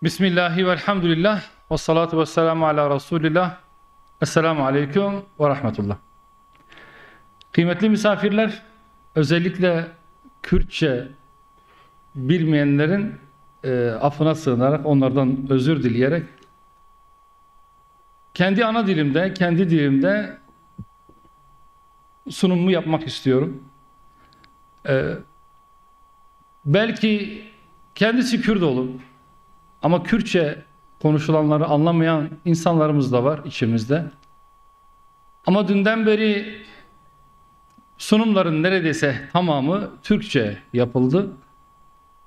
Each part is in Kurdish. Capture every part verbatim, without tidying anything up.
Bismillahî velhamdülillah ve salatu ve selamu ala Resulillah. Esselamu aleyküm ve rahmetullah. Kıymetli misafirler, özellikle Kürtçe bilmeyenlerin, e, affına sığınarak, onlardan özür dileyerek kendi ana dilimde, kendi dilimde sunumumu yapmak istiyorum. E, belki kendisi Kürt olup ama Kürtçe konuşulanları anlamayan insanlarımız da var içimizde. Ama dünden beri sunumların neredeyse tamamı Türkçe yapıldı.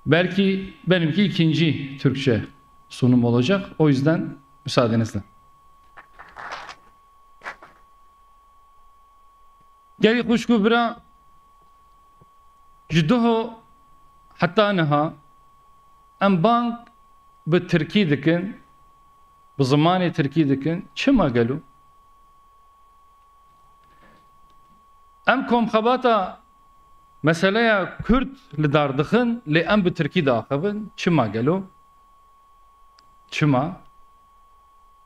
Belki benimki ikinci Türkçe sunum olacak. O yüzden müsaadenizle. Gelî xwişk û bira, ji doho heta niha em bang bi tirkî dikin, bi zimanê tirkî dikin. Çima gelo? Em komxebata meseleya Kurd li dar dixin, lê em bi tirkî diaxivin. Çima gelo? Çima?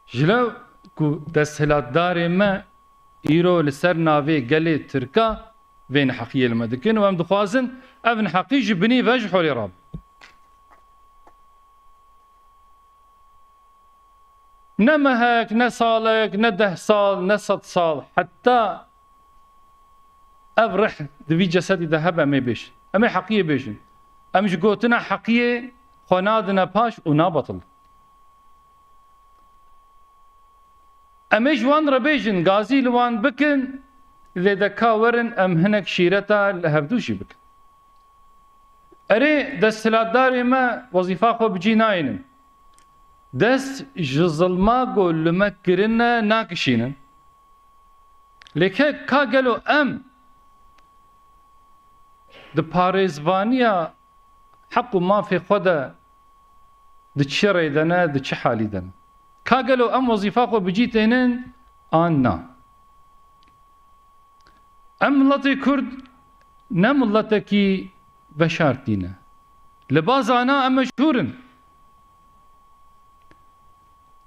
Ji le ku desthilatdarê me îro li ser navê gelê Tirka vê neheqiyê li me dikin û em dixwazin ev neheqî ji binî ve ji holê rabe. Ne mehek, ne salek, ne deh sal, ne sed sal, heta ev rih di vî cesedî de hebe, em ê bêjin. Em ê heqiyê bêjin. Em ji gotina heqiyê xwe nadine paş û nabetil. Em ê ji wan re bêjin, gazî li wan bikin, lê de ka werin em hinek şîreta li hevdû jî bikin. Erê, desthilatdarê me wezîfa xwe bi cî nayînin. Dest ji zilma ku li me kirine nakişînin. Lê ke-, ka gelo em di parêzvaniya heq û mafê xwe de di çi rê de ne, di çi halî de ne? Ka gelo em wezîfa xwe bi cî tênin an na? Em miletê Kurd ne miletekî veşartî ne. Li ba zana em meşhûr in.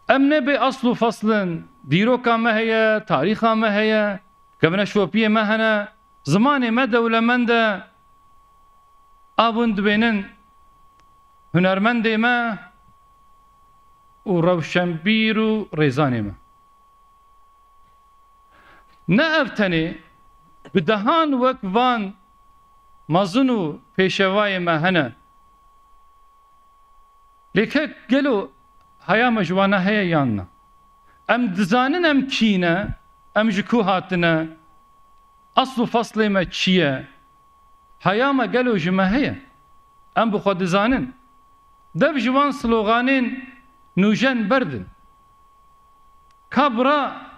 Em ne bê asl û fesl in, dîroka me heye, tarîxa me heye, kevneşopiyê me hene, zimanê me dewlemend e, a hûn dibênin hunermendê me û rewşenbîr û rêzanê me. Ne ev tenê, bi dehan wek van mezin û pêşevayê me hene. Lê ke gelo haya me ji wana heye yan na? Em dizanin em kî ne, em ji ku hatine, asl û feslê me çi ye? Haya me gelo ji me heye? Em bi xwe dizanin. Dev ji van sloganên nûjen berdin. Ka bira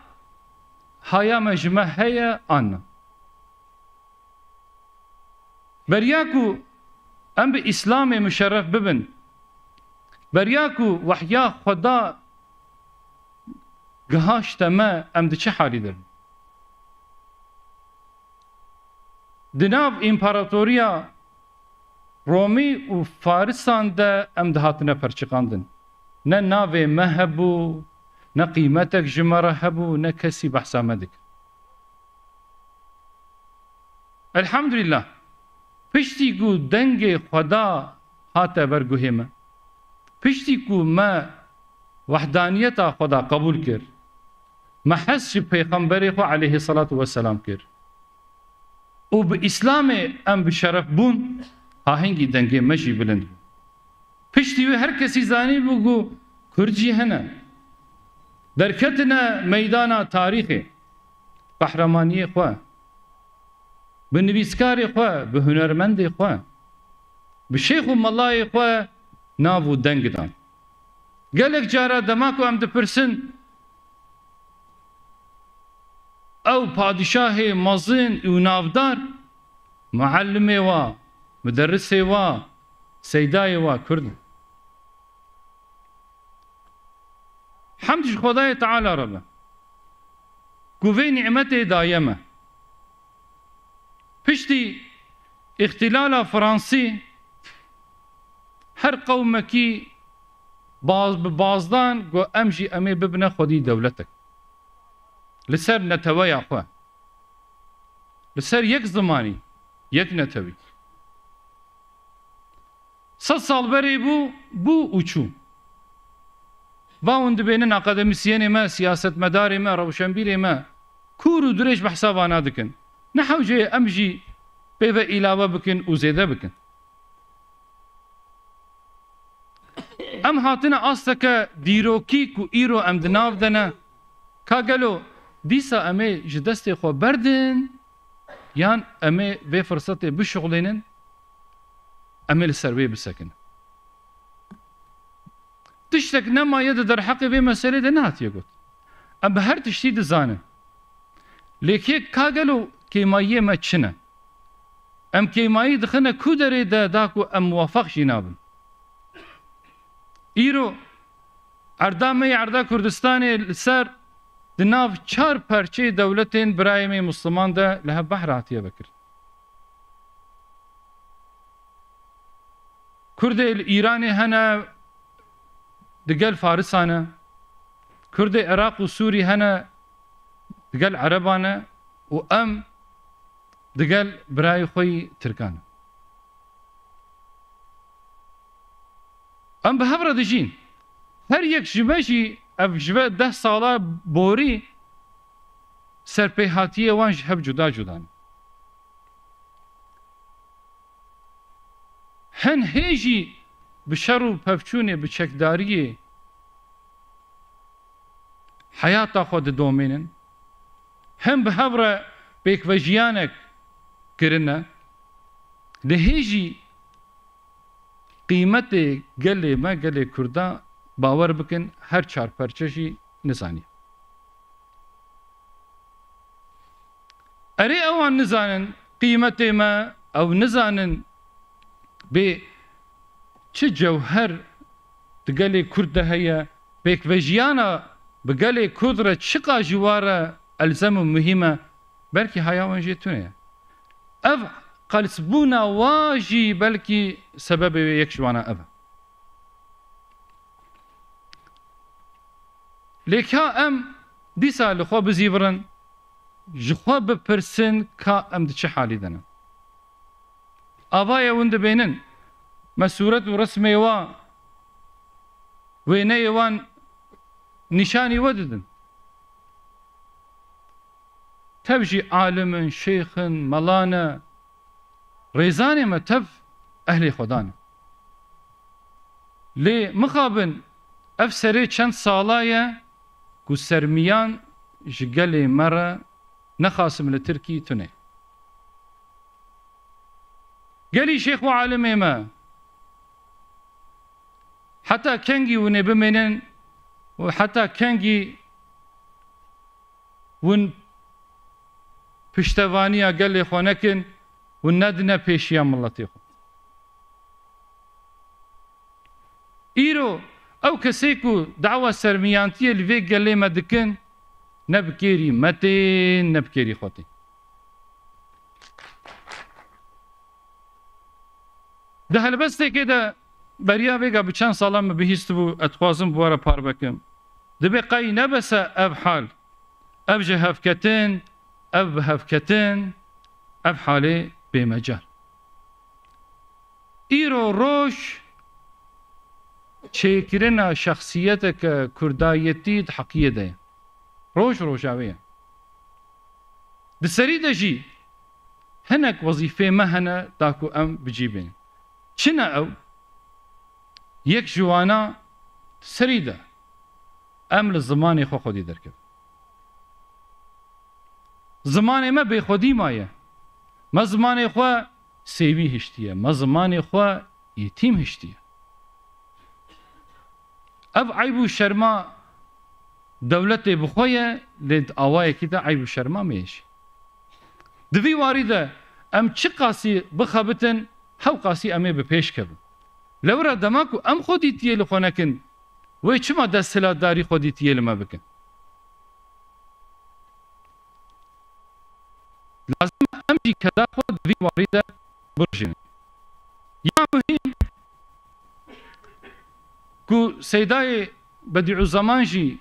haya me ji me heye an na? Beriya ku em bi Îslamê muşerref bibin, beriya ku wehya Xweda gihaşte me, em di çi halî de bin? Di nav împaratoriya Romî û Farisan de em dihatine perçiqandin. Ne navê me hebû, ne qîmetek ji me re hebû, ne kesî behsa me dikir. Elhamdulillah, piştî ku dengê Xweda hate ber guhê me, piştî ku me wehdaniyeta Xweda qebûl kir, me hez ji Pêxemberê xwe aleyhisselatu vesselam kir û bi Îslamê em bi şeref bûn, ha hingî dengê me jî bilind bû. Piştî wê her kesî zanîbû ku Kurd jî hene. Derketine meydana tarîxê, qehremaniyê xwe, bi nivîskarê xwe, bi hunermendê xwe, bi şêx û melayê xwe nav û deng dan. Gelek cara dema ku em dipirsin, ew padîşahê mezin û navdar, muallimê wa, muderrisê wa, seydayê wa Kurd in. Hemd ji Xwedayê Teala re be, ku vê nîmetê daye me. Piştî îxtîlala Fransî, her qewmekî Baz, bi bazdan got, em jî em ê bibine xwedî dewletek. Li ser neteweya xwe. Li ser yek zimanî, yek netewî. Sed sal berê bû, bû û çû. Va hûn dibênin akademîsyenê me, siyasetmedarê me, rewşenbîrê me kûr û dirêj behsa vana dikin. Ne hewce ye em jî pê ve îlave bikin û zêde bikin. Em hatine asteke dîrokî ku îro em di nav de ne. Ka gelo dîsa em ê ji destê xwe berdin, yan em ê vê firsetê bişuxulênin, em ê li ser wê bisekinin? Tiştek nemaye di derheqê vê meselê de nehatiye got. Em bi her tiştî dizanin. Lê kê ka gelo kêmayiyê me çi ne? Em kêmayî dixine ku derê de da ku em muwefeq jî nabin? Îro erda me yê erda Kurdistanê li ser di nav çar perçeyê dewletên birayê me yê Misliman de li hev behr hatiye vekirin. Kurdê li Îranê hene, digel Farisan e. Kurdê Iraq û Sûrî hene, digel Ereban e û em digel birayê xwe yî Tirkan e. Em bi hev re dijîn. Her yek ji me jî ev ji ve deh sala borî serpêhatiyê wan ji hev cuda cuda ne. Hin hê jî bi şer û pevçûnê, bi çekdariyê heyata xwe didomînin, hin bi hev re pêkvejiyanek kirine, lê hê jî qîmetê gelê me, gelê Kurda, bawer bikin, her çar perçe jî nizaniye. Erê, ewan nizanin qîmetê me, ew nizanin bê çi cewher di gelê Kurd de heye, pêkvejiyana bi gelê Kurd re çiqa ji wa re elzem û muhîm e, belkî haya wan jê tune ye. Ev qelsbûna wa jî belkî sebebê wê yek ji wana ev e. Lê ka em dîsa li xwe bizîvirin, ji xwe bipirsin ka em di çi halî de ne. Avayê hûn dibênin, me sûret û resmê wa, wêneyê wan nîşanî we didin. Tev jî alim in, şêx in, mela ne, rêzanê me tev ehlê Xwedan in. Lê mixabin ev serê çend sala ye ku sermiyan ji gelê me re, nexasim li tirkî, tune. Gelî şêx û alimê me heta kengî hûn ê bimênin û heta kengî hûn piştevaniya gelê xwe nekin, hûn nedine pêşiya miletê xwe. Îro ew kesê ku dawa sermiyantiyê li vê gelê me dikin, ne bi kêrî me tên, ne bi kêrî xwe tên. Di helbestekê de beriya vêga bi çend salan min bihîstibû, ez dixwazim bi we re parve kim. Dibê qey ne bes e ev hal, ev ji hevketin, ev bi hevketin, ev halê bêmecal. Îro roj çêkirina şexsiyeteke kurdayetî di heqiyê de ye. Roj roja wê ye. Di serî de jî hinek wezîfê me hene da ku em bi cî bînin. Çi ne ew? Yek ji wana serî de em li zimanê xwe xwedî derkevin. Zimanê me bêxwedî maye. Me zimanê xwe sêwî hiştiye. Me zimanê xwe yetîm hiştiye. Ev eyb û şerma dewletê bi xwe ye, lê di awayekî de eyb û şerma me ye jî. Di vî warî de em çiqasî bixebitin, hewqasî em ê bi pêş kevin. Lewra dema ku em xwedîtiyê li xwe nekin, wê çima desthilatdarî xwedîtiyê li me bikin? Lazim e em jî keda xwe di vî warî de birijînin. Ya muhîm, Ku Seydayê Bedîuzzeman jî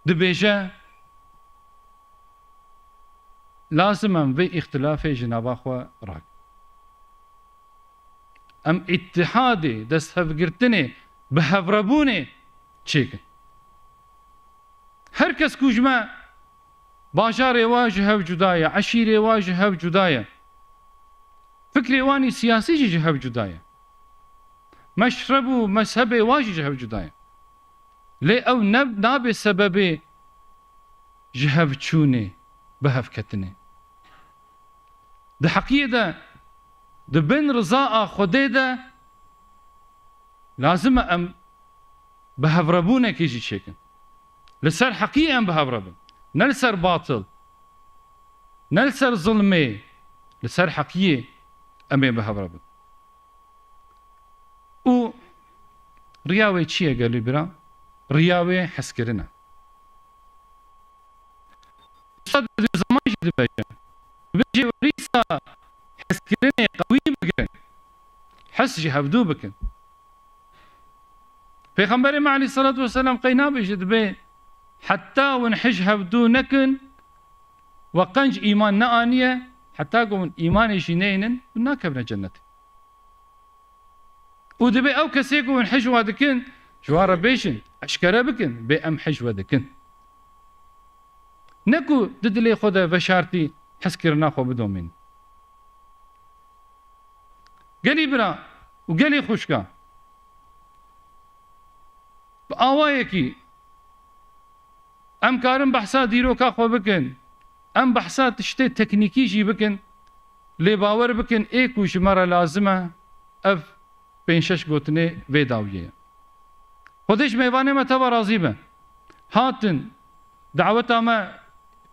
dibêje, lazim em vê îxtilafê ji nava xwe rakin. Em îtihadê, desthevgirtinê, bi hevrebûnê çêkin. Her kes ku ji me bajarê wa ji hev cuda ye, eşîrê wa ji hev cuda ye, fikrê wan î siyasî jî ji hev cuda ye. Meşreb û mezhebê wa jî ji hev cuda ye. Lê ew ne, nabe sebebê ji hev çûnê, bi hev ketinê. Di heqiyê de, di bin riza a Xwedê de lazim e em bi hevrebûnekê jî çêkin. Li ser heqiyê em bi hev re bin. Ne li ser batil, ne li ser zilmê, li ser heqiyê em ê bi hev re bin. Û riya wê çi ye gelî bira? Riya wê hezkirin e. Ustad Bedîuzzeman jî dibêje, dibêje, werîsa hezkirinê qewî bigirin, hes ji hevdû bikin. Pêxemberê me aleyhisselatu vesselam qey nabêje, dibê heta hûn hij hevdû nekin, we qenc îman neaniye, heta ku hûn îmanê jî neynin, hûn nakevine cennetê. Û dibê ew kesê ku hûn hij we dikin, ji wan re bêjin, eşkere bikin, bê em hij we dikin. Ne ku di dilê xwe de veşartî hezkirina xwe bidomînin. Gelî bira û gelî xwişka, bi awayekî em karin behsa dîroka xwe bikin, em behsa tiştê teknîkî jî bikin, lê bawer bikin, ê ku ji me re lazim e, ev pênc şeş gotinê vê dawiyê ye. Xwedê ji mêvanê me teva razî be. Hatin, daweta me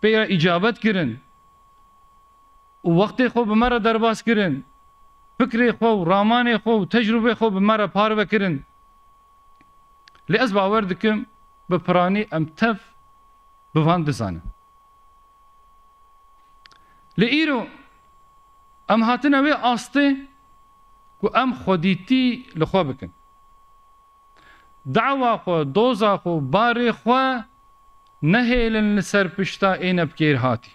pê re îcabet kirin û wextê xwe bi me re derbas kirin, fikrê xwe û ramanê xwe û tecrûbê xwe bi me re parve kirin. Lê ez bawer dikim, bi piranî em tev bi van dizanin. Lê îro em hatine wê astê ku em xwedîtî li xwe bikin. Dawa xwe, doza xwe, barê xwe nehêlin li ser pişta êne bi kêr hatî.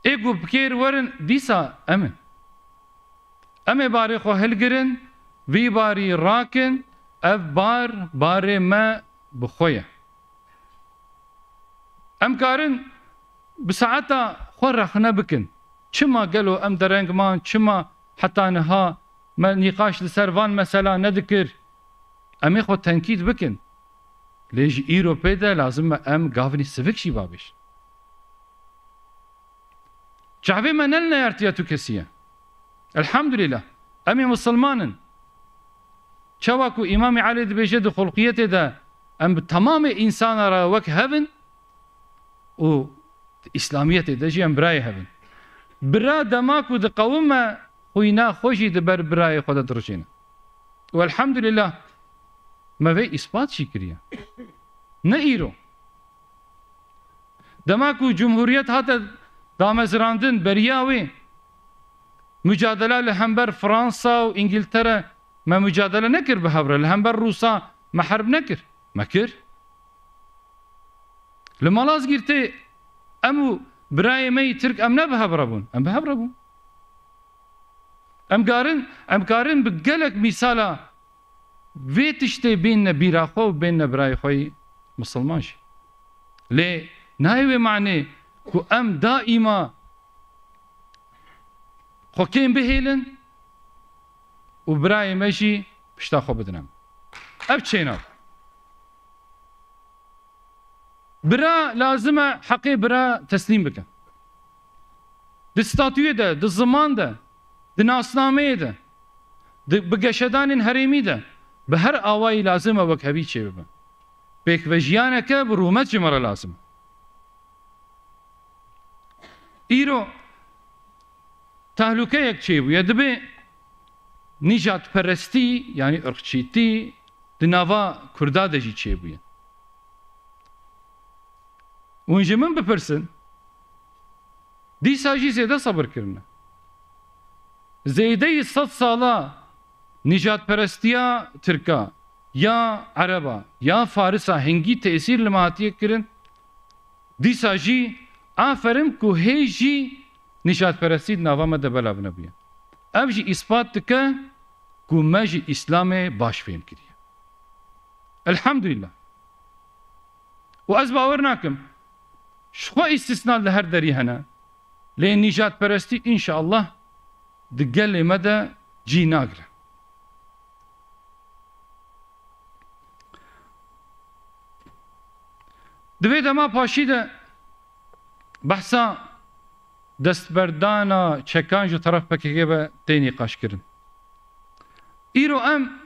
Ê ku bi kêr werin, dîsa em in. Em ê barê xwe hilgirin, vî barî rakin, ev bar, barê me bi xwe ye. Em karin bi saeta xwe rexne bikin. Çima gelo em dereng man, çima heta niha me nîqaş li ser van mesela nedikir? Em ê xwe tenkît bikin. Lê ji îro pê de lazim e em gavnî sivik jî babêjin. Çavê me ne li neyartiya tu kesî ye. Elhamdulîlah. Em ê misilman in. Çawa ku Îmamê Elî dibêje di xulqiyetê de, em bi temamê însana re wek hev in û di Îslamiyetê de jî em birayê hev in. Bira dema ku diqewime xwîna xwe jî di ber birayê xwe de dirijêne. Û elhamdulîlah me vê îspat jî kiriye. Ne îro. Dema ku cumhuriyet hate damezrandin, beriya wê mucadele li hember Fransa û Îngiltere me mucadele nekir bi hev re, li hember Rûsa me herb nekir. Me kir. Li Malazgîrtê em û birayê me yî Tirk em ne bi hev re bûn. Em bi hev re bûn. Em karin, em karin bi gelek mîsala vê tiştê bînne bîra xwe û bênne birayê xwe yî misilman jî. Lê nayê wê manê ku em daîma xwe kêm bihêlin û birayê me jî pişta xwe bidin em. Ev çênabe. Bira lazim e heqê bira teslîm bike. Di statûyê de, di ziman de, di nasnameyê de, di, bi geşedanên herêmî de, bi her awayî lazim e wekhevî çêbibe. Pêkvejiyaneke bi rûmet ji me re lazim e. Îro tehlûkeyek çêbûye, dibê nîjadperestî, yanî irqçîtî, di nava Kurda de jî çêbûye. Hûn ji min bipirsin, dîsa jî zêde sebir kirine. Zêdeyî sed sala Nîjadperestiya Tirka, ya Ereba, ya Farisa hingî tesîr li me hatiye kirin. Dîsa jî aferin ku hê jî nîjadperestî di nava me de belav nebûye. Ev jî îspat dike ku me ji Îslamê baş fêm kiriye. Elhamdulillah. Û ez bawer nakim, ji xwe îstisna li her derî hene. Lê nîjadperestî înşallah di gelê me de cî nagire. Di vê dema paşî de behsa destberdana çekan ji teref P K K ve tê nîqaşkirin. Îro em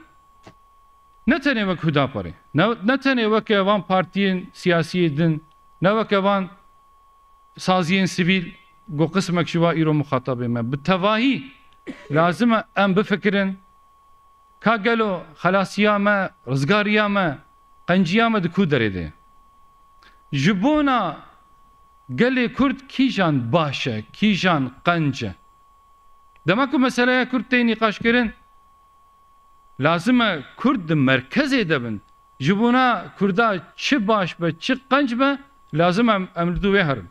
ne tenê wek Hudaparê, ne, ne tenê weke van partiyên siyasiyê din, ne weke van saziyên sivîl ku qismek ji wa îro muxatabê me. Bi tevahî lazim e em bifikirin, ka gelo xelasiya me, rizgariya me, qenciya me di ku derê de ye? Ji bona gelê Kurd kîjan baş e, kîjan qenc e? Dema ku meseleya Kurd tê nîqaşkirin, lazim e Kurd di merkezê de bin. Ji bona Kurda çi baş be, çi qenc be, lazim em, em li dû wê herin.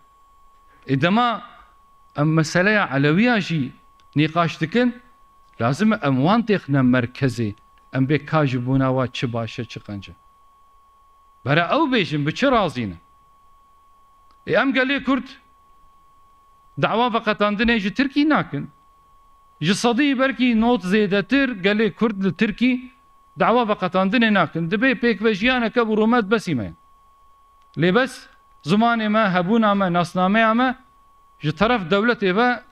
Ê dema em meseleya Elewiya jî nîqaş dikin, lazim e em wan têxine merkezê, em bê ka ji bona wa çi baş e, çi qenc e. Bere ew bêjin bi çi razî ne. Ê em gelê Kurd dawa veqetandinê ji Tirkî nakin. Ji sedî belkî nod zêdetir gelê Kurd li Tirkî dawa veqetandinê nakin. Dibê pêkvejiyaneke bi rûmet besî me ye. Lê bes zimanê me, hebûna me, nasnameya me ji teref dewletê ve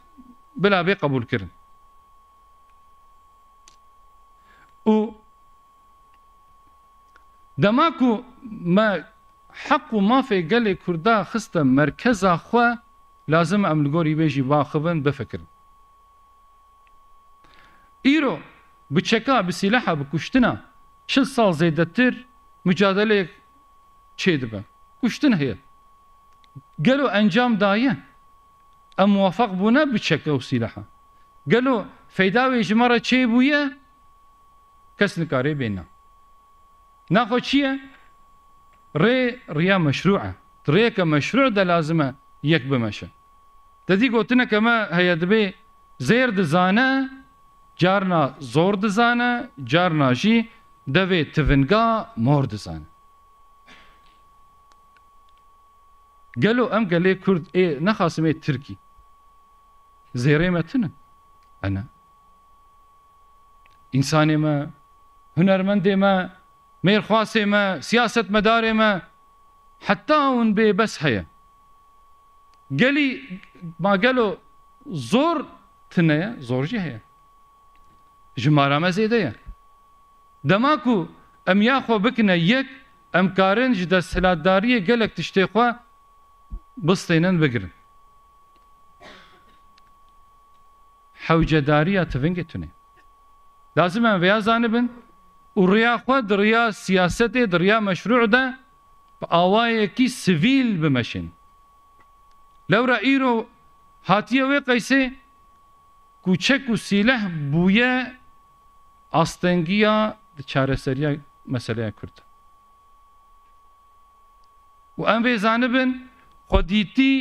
bila bê qebûlkirin. Û dema ku me heq û mafê gelê Kurda xiste merkeza xwe, lazim em li gorî vê jî biaxivin, bifikirin. Îro bi çeka, bi sîleha, bi kuştina çil sal zêdetir mucadeleyek çêdibe. Kuştin heye. Gelo encam daye? Em muwefeq bûne bi çeke û sîleha? Gelo feyda wê ji me re çêbûye? Kes nikare bê na. Naxwe çi ye? Rê, riya meşrû e. Di rêyeke meşrû de lazim e yek bimeşe. Te dî gotineke me heye, dibê zêr dizane, carna zor dizane, carna jî devê tivinga mor dizane. Gelo em gelê Kurd ê nexasim ê Tirkî zêrê me tune? Ene. Însanê me, hunermendê me, mêrxwasê me, siyasetmedarê me, heta hûn bê bes heye. Gelî ma gelo zor tune ye? Zor jî heye. Jimara me zêde ye. Dema ku em ya xwe bikine yek, em karin ji desthilatdariyê gelek tiştê xwe bistênin, bigirin. Hewcedariya tivingê tune. Lazim em vêya zanibin û riya xwe di riya siyasetê, di riya meşrû de bi awayekî sivîl bimeşin. Lewra îro hatiye wê qeysê ku çek û sîleh bûye astengiya di çareseriya meseleya Kurd. Û em vê zanibin, xwedîtî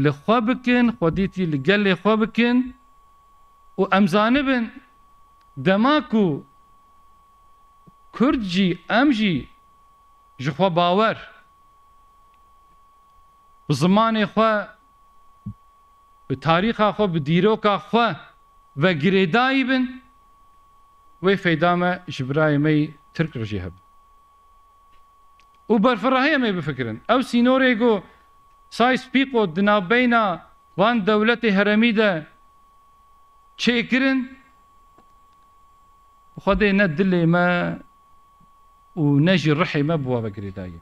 li xwe bikin, xwedîtî li gelê xwe bikin. Û em zanibin, dema ku Kurd jî, em jî ji xwe bawer, bi zimanê xwe, bi tarîxa xwe, bi dîroka xwe ve girêdayî bin, wê feyda me ji birayê me yî Tirk re jî hebe. Û berfirehiyê em ê bifikirin. Ew sînorê ku Sykes-Picot di navbeyna van dewletê heremî de çêkirin, bi Xwedê ne dilê me û ne jî rihê me bi wa ve girêdayî.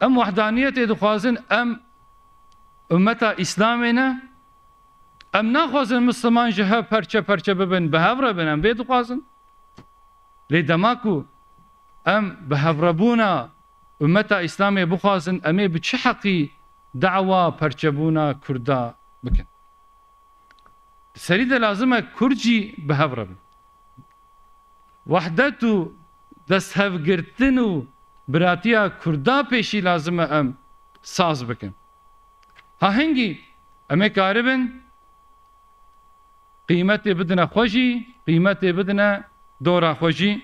Em wehdaniyetê dixwazin, em ummeta Îslamê ne. Em naxwazin Misliman ji hev perçe perçe bibin, bi hev re bin, em vê dixwazin. Lê dema ku em bi hevrebûna ummeta Îslamê bixwazin, em ê bi çi heqî dawa perçebûna Kurda bikin? Serî de lazim e Kurd jî bi hev re bin. Wehdet û desthevgirtin û biratiya Kurda pêşî lazim e em saz bikin. Ha hingî em ê karibin qîmetê bidine xwe jî, qîmetê bidine dora xwe jî.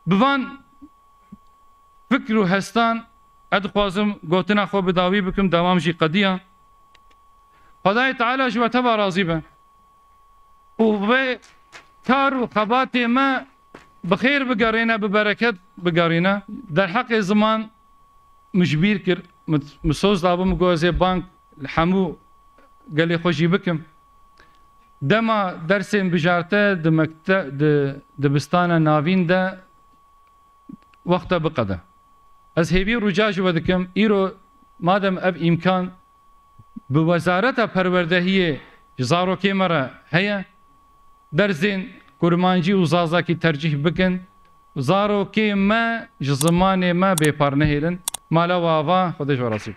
Bi van fikr û hestan ez dixwazim gotina xwe bi dawî bikim, dewam jî qediya. Xwedayê Teala ji we teva razî be. Û vê kar û xebatê me bi xêr bigerîne, bi bereket bigerîne. Derheqê ziman min ji bîr kir, min, min soz dabû, min got ez ê bang li hemû gelê xwe jî bikim. Dema dersên bijarte di mekte-, di dibistana navîn de wexta biqede. Ez hêvî û rica ji we dikim, îro madem ev îmkan bi Wezareta Perwerdehiyê ji zarokê me re heye, dersên kurmancî û zazakî tercîh bikin, zarokê me ji zimanê me bêpar nehêlin. Mala we ava, Xwedê ji we razî be.